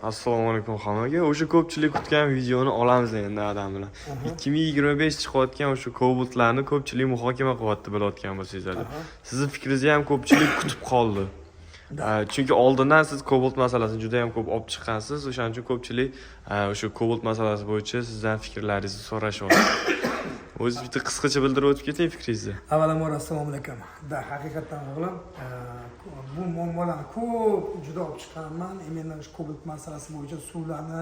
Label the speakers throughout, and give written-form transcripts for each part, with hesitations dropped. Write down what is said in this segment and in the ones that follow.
Speaker 1: Assalomu alaykum hammaga. O'sha ko'pchilik kutgan videoni olamiz endi adam bilan. 2025 chiqayotgan o'sha Cobaltlarni ko'pchilik muhokama qilyapti, bilayotgan bo'lsangizlar. Sizni fikringizni ham ko'pchilik kutib qoldi. Chunki oldindan siz Cobalt masalasini juda ham ko'p olib chiqqansiz. O'shaning uchun ko'pchilik o'sha Cobalt masalasi bo'yicha sizdan fikrlaringizni so'rashyapti. O'zingiz bitta qisqacha bildirib o'tib keting fikringizni.
Speaker 2: Avvalambor, assalomu alaykum. Да, haqiqatdan, o'g'lim, bu muammolarni ko'p juda olib chiqqanman. Именно shu Cobalt masalasi bo'yicha suvlarni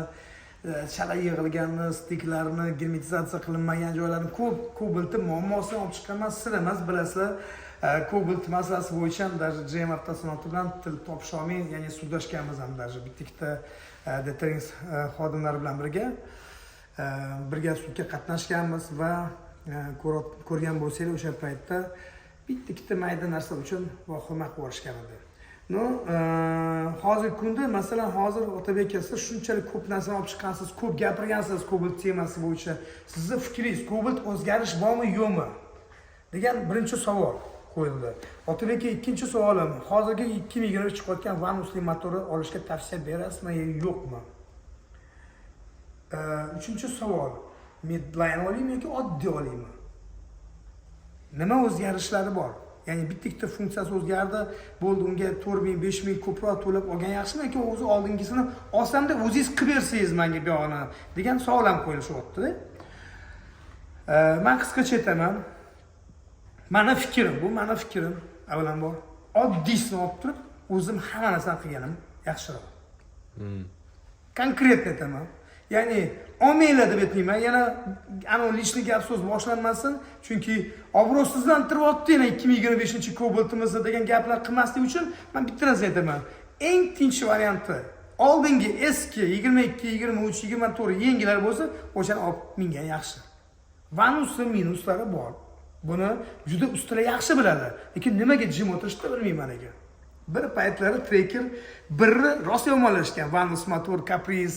Speaker 2: chala yig'ilganini, стык larni, germetizatsiya qilinmagan joylarni, ko'p Cobaltni muammosini olib chiqqanman. Sir emas, bilasizlar. Cobalt masalasi bo'yicha ham даже GM avtosanoati bilan til topisholmay, ya'ni sudlashganmiz ham, даже bitta ikkita detailing xodimlari bilan birga sudga qatnashganmiz va ko'rgan bo'lsanglar, o'sha paytda bitta ikkita mayda narsa uchun vahima qilib yuborishgan edi. Ну, hozirgi kunda, masalan, hozir, Otabek aka, siz shunchalik ko'p narsani olib chiqqansiz, ko'p gapirgansiz Cobalt temasi bo'yicha. Sizni fikringiz, Cobalt o'zgarish bormi, yo'qmi degan birinchi savol qo'yildi. Otabek aka, ikkinchi savolim: hozirgi 2023 chiqayotgan Vanusli motori olishga tavsiya berasizmi yo yo'qmi? Uchinchi savol: Midline olaymi yoki oddiy olaymi? Nima o'zgarishlari bor? Ya'ni bitta ikkita funksiyasi o'zgardi, bo'ldi, unga 4000, 5000 ko'proq to'lab olgan yaxshimi yoki o'zi oldingisini olsamda o'zingiz qilib bersangiz manga buyog'ini degan savol ham qo'yilishyaptida. Man qisqacha aytaman. Mani fikrim, bu mani fikrim, avvalambor oddiysini olib turib, o'zim hamma narsani qilganim yaxshiroq. Конкретно aytaman, ya'ni olmanglar deb aytmayman, yana anavi лишний gap so'z boshlanmasin, chunki obro'sizlantiryapti yana 2025 Cobaltimizni degan gaplar qilmaslik uchun man bitta narsa aytaman: eng tinch varianti oldingi eski 22, 23, 24 yengilar bo'lsa, o'shani olib mingan yaxshi. Vanusni minuslari bor, buni juda ustalar yaxshi biladi, lekin nimaga jim o'tirishdi, bilmayman aka. Bir paytlari Tracker birni rosa yomonlashgan, Vanus motor каприз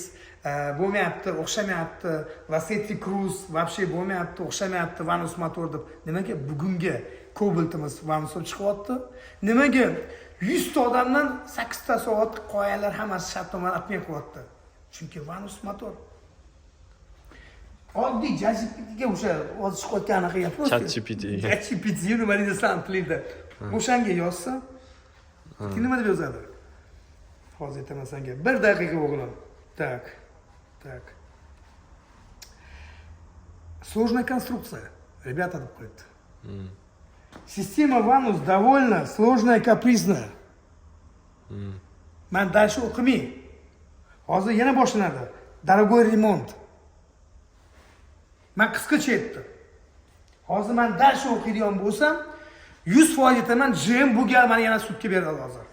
Speaker 2: bo'lmayapti, o'xshamayapti, Lacetti Cruze вообще bo'lmayapti, o'xshamayapti Vanus motor deb. Nimaga bugungi Cobaltimiz Vanus bo'lib chiqyapti? Nimaga 100 ta odamdan sakkizta soat qolganlar hammasi shartnomani отмен qilyapti? Chunki Vanus motor. Oddiy ChatGPTga, o'sha hozir chiqayotgan anaqa gap.
Speaker 1: ChatGPT.
Speaker 2: ChatGPT nima deydi san tilingda, o'shanga yozsa, keyin nima deb yozadi, hozir aytaman sanga, bir daqiqa, o'g'lim. Так, так, «Сложная конструкция, ребята», deb qo'yibdi. «Система Ванус довольно сложная, капризная». Man дальше o'qimay, hozir yana boshlanadi, «дорогой ремонт». Man qisqacha aytdim. Hozir man дальше o'qiydigan bo'lsam, 100% aytaman, GM bu gal mani yana sudga beradi hozir.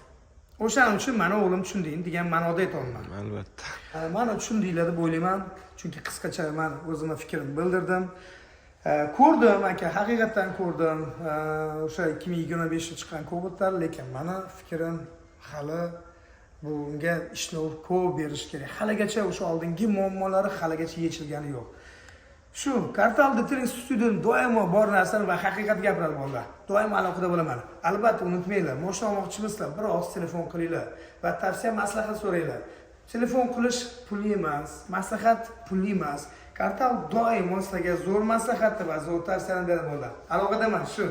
Speaker 2: O'shaning uchun mani o'g'lim tushunding degan ma'noda aytyapman.
Speaker 1: Albatta.
Speaker 2: Mani tushundinglar deb o'ylayman, chunki qisqacha man o'zimni fikrimni bildirdim. Ko'rdim, aka, haqiqatdan ko'rdim o'sha 2025 chiqqan Cobaltlar, lekin mani fikrim, hali bunga ishlov ko'p berish kerak. Haligacha o'sha oldingi muammolari haligacha yechilgani yo'q. Shu Kartal Detailing Studio doimo bor narsani va haqiqat gapiradi bolalar. Doimo aloqada bo'laman. Albatta, unutmanglar, moshina olmoqchimisizlar, bir og'iz telefon qilinglar va tavsiya, maslahat so'ranglar. Telefon qilish pulli emas, maslahat pulli emas. Kartal doimo sizlarga zo'r maslahatni va zo'r tavsiyani beradi bolalar. Aloqadaman shu.